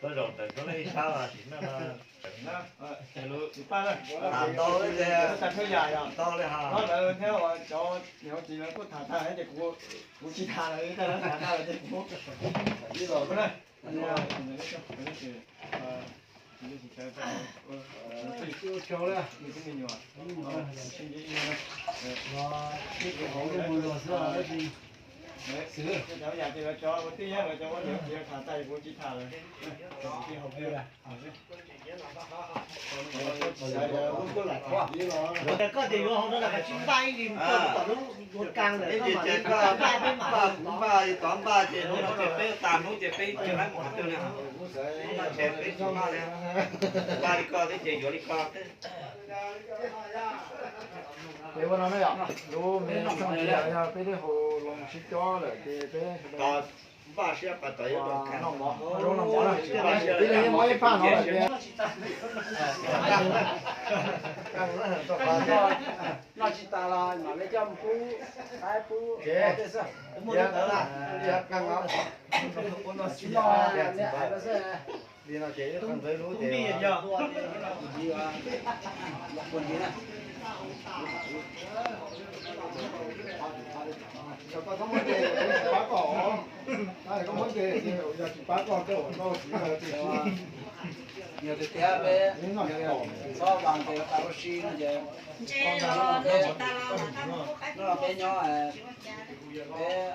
Tuaj zaum ntawm koj lej ib sab los sim neej no. Tham ntau li ces ntau li ha. Kuv tsis tham lawm, tham lawm ces kuv Koj tias yuav hauv no los koj tsis npaj ib li, koj tom lub yuav kag lawm, koj mam li npaj peb mam. Npaj kuv npaj li tod npaj ces hnub no ces peb tas hnub ces peb tsis laib mus qhov twg li. Hnub no ces peb tsis npaj li, npaj li koj thiab ces yuav li koj. Ces ua no na yom, lub me txoj ntsia yog peb twb hu los sib cob lawm ces peb npaj siab pas tod yuav noj mov, noj mov na, peb noj ib phaj no lawm ces noj tsis tas los mam li coj mus pub qaib pub tej xwb. Li no ces ib qho ntawd lub ces koj muab ntes, koj muab ntes, yog tsis pab koj koj ua tau tsis Yog tiag tiag peb txhob vas tes tas ua si no ces, no peb nyob, peb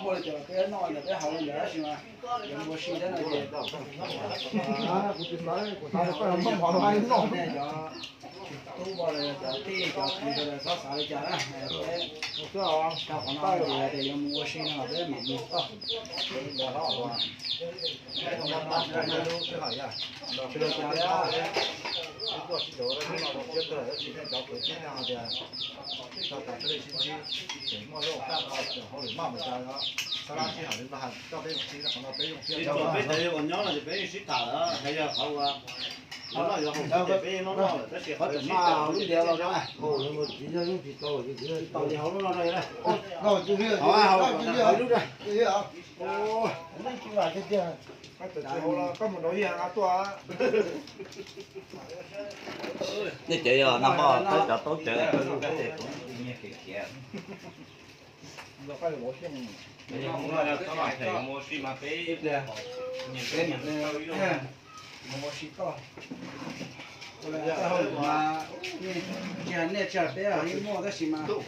muaj li cas los peb noj li ntawd, peb haus li ntawd, tab sis mas yuav mus ua si thiab no ces, kuv tsis xav, kuv xav tias koj muaj hmo no noj. Cov tub poj los yog cov tij cov kwv sawv daws txhob xav li cas na, peb rau qhov no ces yog tias yuav mus ua si no los peb mam mus toj. Tsis txog peb cov yuav ua nyob no ces peb yeej sib tham lawm, hais yog qhov uas lawv noj yuav haus xwb ces peb yeej noj noj lawm tab sis qhov lub ntiav los tsis tau li hauv lub no, hauv lub. Nej cov yog nag hmo peb cov taub cawv, mus ua si toj. Ua hauj lwm mas tsis hais nej tsis hais peb yeej muaj tab sis mas kawg.